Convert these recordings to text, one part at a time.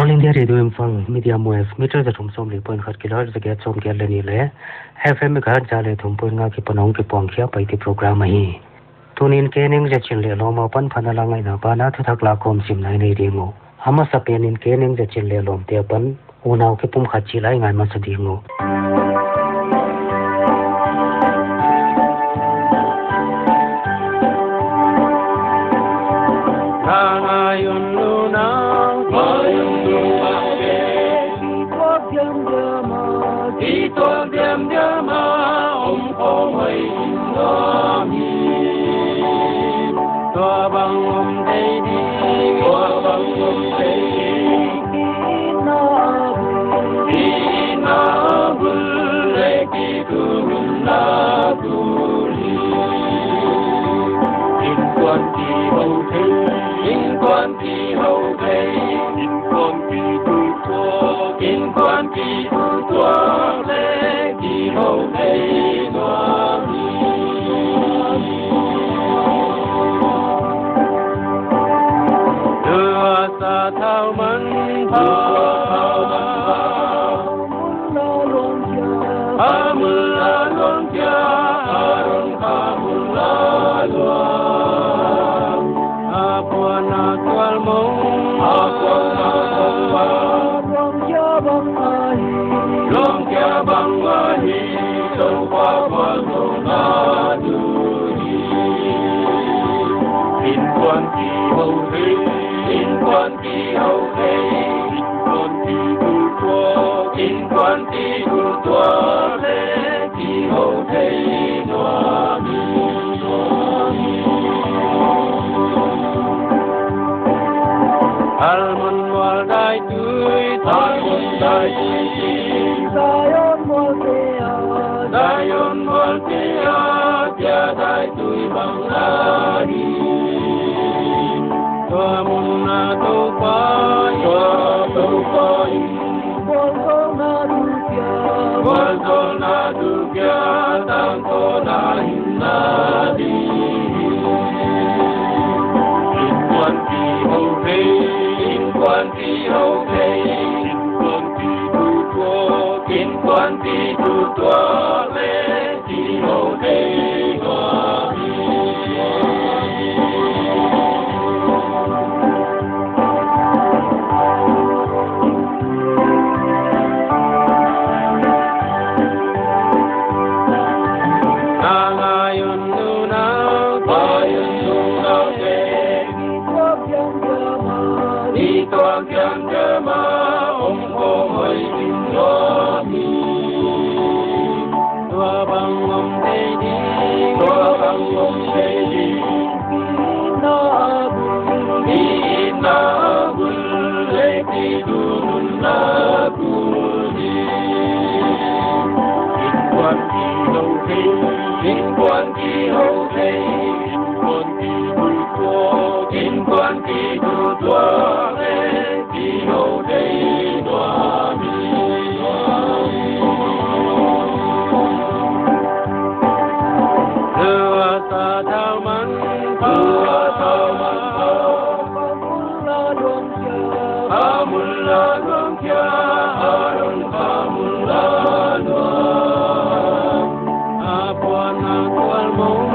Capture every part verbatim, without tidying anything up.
India Radio Imphal, medium wave, meter za thum sawmli point khat kilohertz za giat sawmgiat leh nih leh F M megahertz za leh thum point nga kipan hong kipuang khia Paite program ahi. Tuni'n K N N Z chin leh lawm apan phatna la ngaihna banah thuthak lakhawm simna i nei ding uh. A masapen in K N N Z chin leh lawmte apan unau kipumkhat chih la i ngai masa ding uh. Tua bang om thei ding, tua bang om thei ding. Ki na bul, ki na bul, leh ki tu mun na tu li. Inkuan ki hou thei, inkuan ki hou thei, inkuan ki tu tuak, inkuan ki tu tuak leh ki hou thei nuam hi. Tua sa thau man pha, a mun la luang kia, a mun la luang kia, a rong kha mun la luang. A puan a tual mong, a puan a tual mong, luang kia bang ahi, luang kia bang ahi, Toupa puan mong na tu hi. Inkuan ki hou thei, inkuan ki hou thei, inkuan ki tu tuak, inkuan ki tu tuak leh ki hou thei nuam hi. Almon mual dai tui, Almon dai tui, Zion mual te a, Zion mual te a, kia dai tui bang ahi. Tua mun a Toupa, tua Toupa in, vualzawlna tu kia, vualzawlna tu kia, tangtawn a hinna di. Inkuan ki hou thei, inkuan ki hou thei, inkuan ki tu tuak, inkuan ki tu tuak leh ki hou thei nuam hi. Nang ayun nu nang, ayun nu nang eh. Ni tuak kiam kiam a, om ko hoi in nuam hi. Tua bang om thei ding, tua bang om thei ding. Ki na bul, ki na bul, leh ki tu mun na tu hi. Inkuan ki hou thei, inkuan ki hou thei, inkuan ki tu tuak, inkuan ki tu tuak leh ki hou thei nuam hi. Tua sa thau man pha, tua thau man pha, a mun la luang kia, a mun la luang kia, a rong kha mun la luang. A puan a tual mong,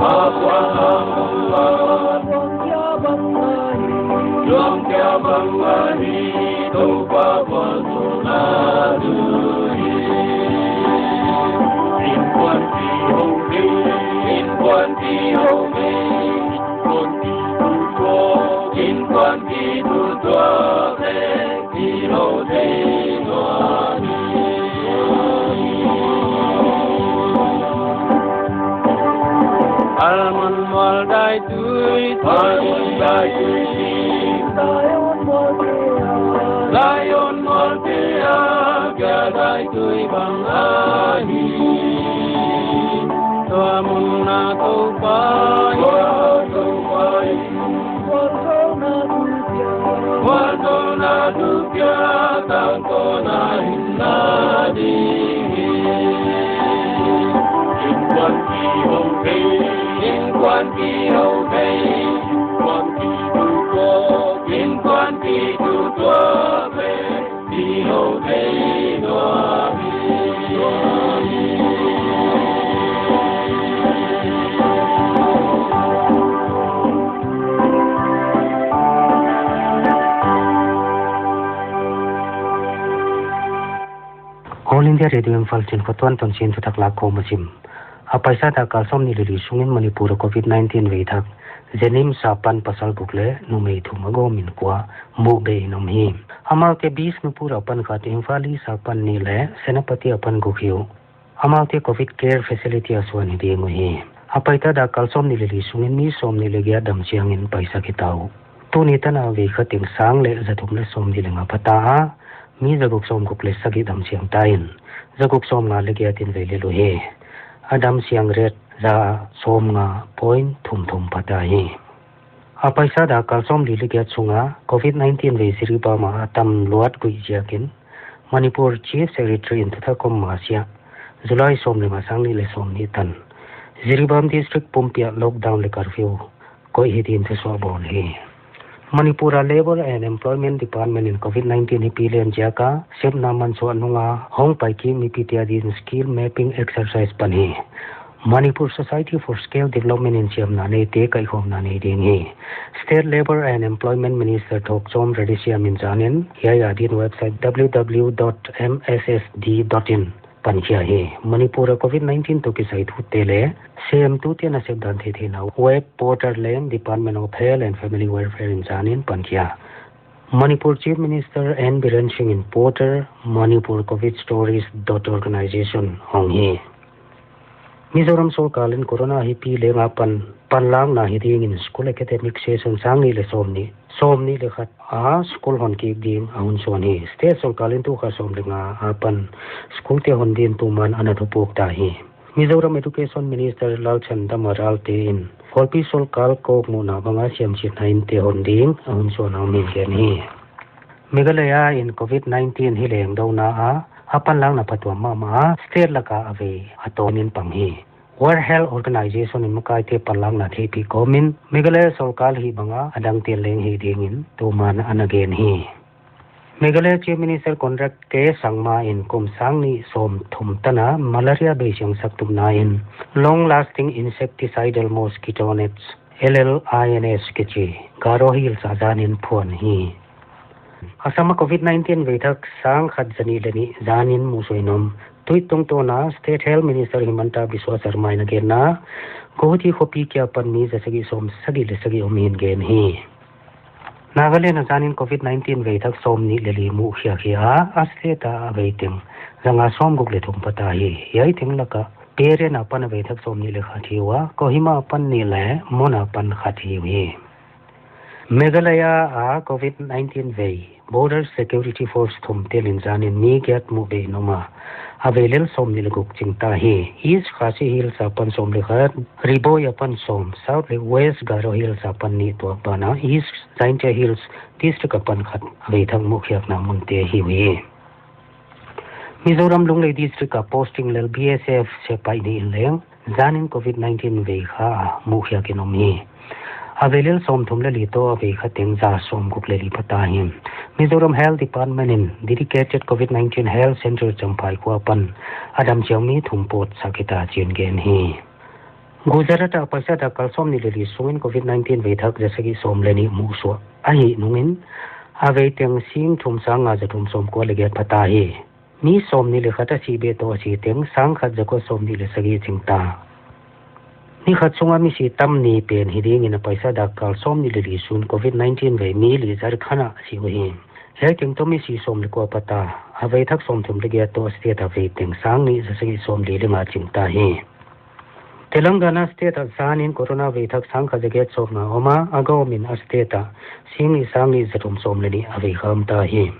a puan a tual mong, luang kia bang ahi, luang kia bang ahi, Toupa vualzawlna tu hi. Inkuan ki hou thei, inkuan ki hou thei, inkuan ki tu tuak, inkuan ki tu tuak leh ki hou thei nuam hi. Almon mual dai tui, almon dai tui, Zion mual te a, Zion mual te a, kia dai tui bang ahi. Tua mun a Toupa, tua Toupa in, vualzawlna tu kia, vualzawlna tu kia, tangtawn a hinna di hi. Inkuan ki hou thei, inkuan ki hou thei, inkuan ki tu tuak, inkuan ki tu tuak, Radio Imphal, Chinkhotuan Tonsin thuthak lak khawm a sim. A paisa dak kal sawmnih leh li sungin Manipur a Covid nineteen vei thak JNIMS apan pasal guk leh numei thum a gawmin kua muh bei in om hi. Amaute Bishnupur apan khat, Imphal East apan nih leh Senapati apan guk hi uh. Amaute Covid Care Facility a suan hi ding uhi. A paisa dak kal sawmnih leh li sungin mi sawmnih leh giat damsiangin paisak hita uh. Tuni tan a vei khat teng sang leh za thum leh sawmnih leh nga phata a, mi za guk sawmguk leh sagih damsiang ta in, za guk sawmnga leh giat in vei lel uhi. A damsiang rate za sawmnga point thum thum phata hi. A paisa dak kal sawmli leh giat sunga Covid nineteen vei Jiribam ah a tam luat guih ziakin Manipur Chief Secretary in thuthak om mah sia, July sawm leh nga, sang nih leh sawmnih tan Jiribam District pumpi ah lockdown leh curfew koih hi din thusuah bawl hi. Manipur a Labour and Employment Department in Covid nineteen hi pi len ziaka sepna mansuah nunga hong pai kik mipite adin skill mapping exercise pan hi. Manipur Society for Skill Development in siamna neite kaikhawmna nei ding hi. State Labour and Employment Minister Thokchom Ready Siam in zanin hiai adin website W W W dot M S S D dot in pankhia hi. Manipur a Covid nineteen toh kisai thute leh semtute nasep dan theihtheihna web portal leng Department of Health and Family Welfare in zanin pankhia. Manipur Chief Minister N Biren Singh in portal manipur covid stories dot organization hong hi. Mizoram sorkar in corona hi pi leng apan panlakna hi dingin school academic session sang nih leh sawmnih, sawmnih leh khat a school hon kik ding a hun suan hi. State sorkar in tu kha sawm leh nga apan school te hon din tuman ana thupuk ta hi. Mizoram Education Minister Lalchanda Maral te in Volpi sorkar kawkmuhna banga siamsinna inte hon ding a hun suan a om in gen hi. Meghalaya in covid nineteen hi leng dona a, a panlakna phatuam mahmah a, state laka a vei a tawmin pang hi. World Health Organization in makaite panlakna theihpih kawmin Meghalaya sorkar hih banga a dangte leng hih dingin tuman ana gen hi. Meghalaya Chief Minister Conrad K Sangma in kum sang nih sawmthum tana malaria beisiangsak tupna in long lasting insecticidal mosquito nets, L L I N S kichi Garo Hills a zanin phuan hi. Assam a covid nineteen vei thak sang khat za nih leh nih zanin musuin om. Tuit tungtawna State Health Minister Himanta Biswa Sarma in a genna, Guwahati khopi kia pan mi za sagih sawm sagih leh sagih om hi'n gen hi. Nagaland a zanin covid nineteen vei thak sawmnih leh li muhkhiak hi a, a state a a vei teng za nga sawmguk leh thum phata hi. Hiai teng laka Peren apan a vei thak sawmnih leh khat hi ua, Kohima apan nih leh Mon apan khat hi uhi. Meghalaya a covid nineteen vei Border Security Force thum tel in zanin mi giat muh bei in om a, a vei lel sawmnih leh guk ching ta hi. East Khasi Hills apan sawm leh khat, Ri Bhoi apan sawm, South leh West Garo Hills apan nih tuak bana East Jaintia Hills District apan khat a vei thak muhkhiakna munte hi uhi. Mizoram Lunglei District a posting lel B S F sepaih nih in leng zanin covid nineteen vei kha a muhkhiak in om hi. A vei lel sawmthum leh li toh a vei kha teng za sawmguk leh li phata hi. Mizoram Health Department in dedicated covid nineteen health center Champhaikhua apan a damsiang mi thum pawtsak hita chi'n gen hi. Gujarat a paisa dak kal sawmnih leh li sungin covid nineteen vei thak za sagih sawm leh nih muhsuah ahih nungin a vei teng sing thum sang nga za thum sawmkua leh giat phata hi. Mi sawmnih leh khat a sih beh toh a si teng sang khat za kua sawmnih leh sagih ching ta. Ni khat sunga mi sih tam ni pen hi dingin a paisa dak kal sawmnih leh li sungin covid nineteen vei mi li Jharkhand a si uhi. Hiai teng toh mi sih sawm leh kua phata, a vei thak sawmthum leh giat toh a state a vei teng sang nih za sagih sawmli leh nga ching ta hi. Telangana state a zanin corona vei thak sang khat za giat sawmnga om a, a gawmin a state a sing nih sang nih za thum sawm leh nih a vei kha om ta hi.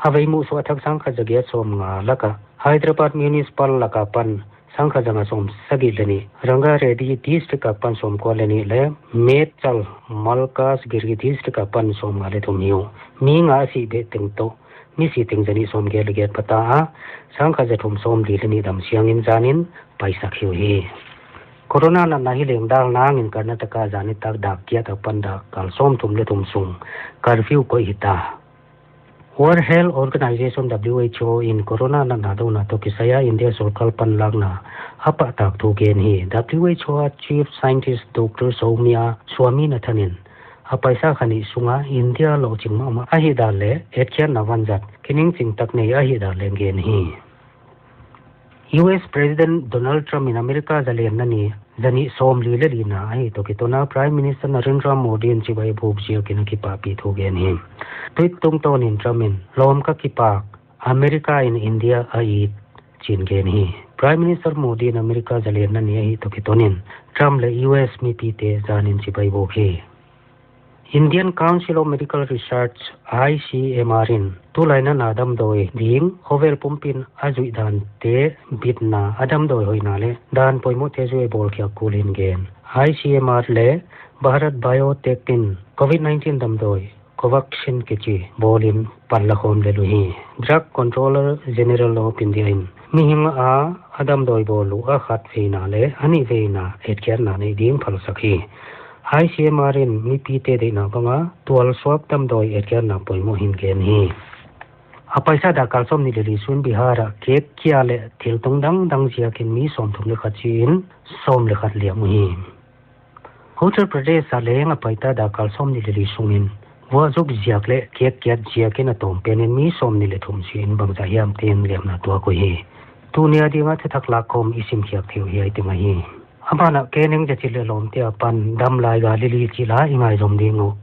A vei muhsuah thak sang khat za giat sawmnga laka Hyderabad Municipal laka pan sang khat za nga sawm sagih leh nih, Rangareddy District apan sawmkua leh nih leh Medchal Malkajgiri District apan sawmnga leh thum hi uh. Mi nga a sih beh teng toh mi sih teng za nih sawmgiat leh giat phata a, sang khat za thum sawmli leh nih damsiangin zanin paisak hi uhi. Corona natna hi leng dal nangin Karnataka zan nitak dak giat apan dak kal sawmthum leh thum sung curfew koih hita. World Health Organization, W H O in corona natna dona toh kisai a India sorkar panlakna a pahtak thu gen hi. W H O a Chief Scientist Doctor Soumya Swaminathan in a paisa kha nih sunga India lohching mahmah ahihdan leh etkhiatna vanzat kiningching tak nei ahihdan leng gen hi. U S President Donald Trump in America zalenna ni, zanih sawmli leh lina ahi toh kiton a Prime Minister Narendra Modi in chibai buk ziakin a kipahpih thu gen hi. Tweet tungtawn in Trump in, "Lawm ka kipak, America in India a it," chi'n gen hi. Prime Minister Modi in America zalenna ni ahi toh kiton in Trump leh U S mipite zan in chibai buk hi. Indian Council of Medical Research, I C M R in tulai in a damdawi ding khovel pumpi in a zuih dante bitna, a damdawi hoihna leh dan poimohte zuih bawl khiak kul hi'n gen. I C M R leh Bharat Biotech in Covid nineteen damdawi Covaxin kichi bawlin panla khawm lel uhi. Drug Controller General of India in mihing a a damdawi bawl uh a khatveina leh a nihveina etkhiatna nei ding phalsak hi. I C M R in mipite deihna banga tualsuak damdawi etkhiatna poimoh hi'n gen hi. A paisa dak kal sawmnih leh li sung Bihar ah cake kia leh thil tung dangdang ziakin mi sawmthum leh khat chi in sawm leh khat liam uhi. Uttar Pradesh ah leng a paisa dak kal sawmnih leh li sungin vuah zuk ziak leh cake kiat ziakin a tawm pen in mi sawmnih leh thum chi in bangzah hiam te'n liamna tuak uhi. Tuni a dinga thuthak lakkhawm i simkhiak theih uh hiai teng ahi. A ban ah kei neng Jachit leh lawmte apan Damlai Galili chih la i ngaizom ding uh.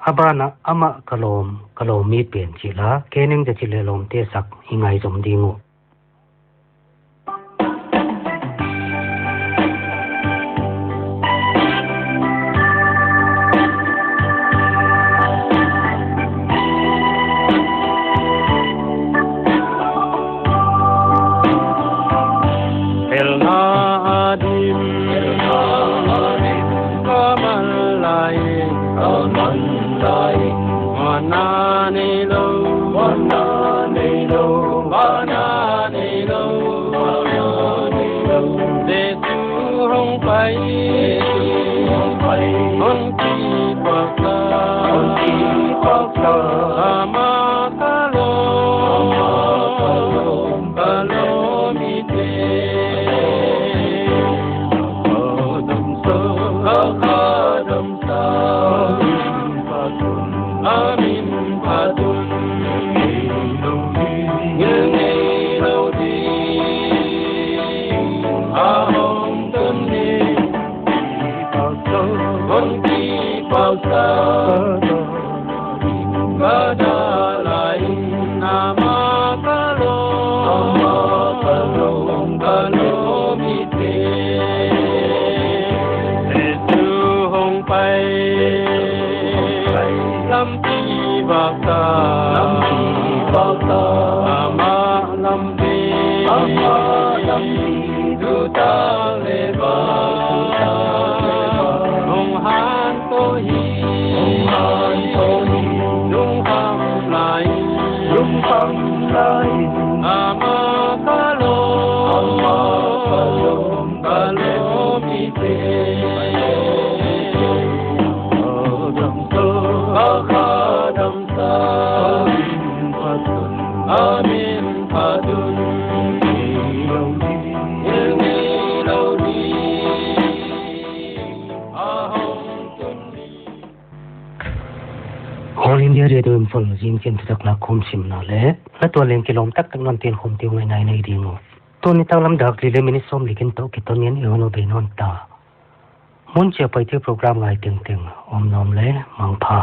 A ban ah Amah Ka Lawm, Ka Lawm Mite pen chih la, Keneng Za chih leh lawmte sak i ngaihzom ding uh. Pelna a dim, pelna a dim, ka man lai, ka man lai. Mana nei lou, mana nei lou, mana nei lou, mana nei lou. Jesu hong pai, Jesu hong pai, hong kipaksa, hong kipaksa. Amah ka lawm, Amah ka lawm, ka lawm mite. Ka dam sa, ka dam sa. A min phat un, ngilngei lou ding, a hong tun ding, hong kipaksa. Ka da lai in, Amah ka lawm, Amah ka lawm, ka lawm mite. Jesu hong pai, lampi vak ta, lampi vak ta. Amah lampi, Amah lampi, tu ta le ba. Hong han toh hi, hong han toh hi. Lungkham lai, lungkham lai. Amah ka lawm, Amah ka lawm, ka lawm mite. Ka dam sa, ka dam sa. A min phat un, a min phat un. Ngilngei lou ding, ngilngei lou ding, a hong tun ding. All India Radio Imphal, zingchiang thuthak lakhawm simna leh la tual leng kilawm taktak nawn telkhawm te uh ngaihna i nei ding uh. Tuni nitaklam dak li leh minute sawmli kin toh kiton in i hon uh bei nawn ta. Mun chiah a Paite program ngai tengteng, om nawn leh mangpha.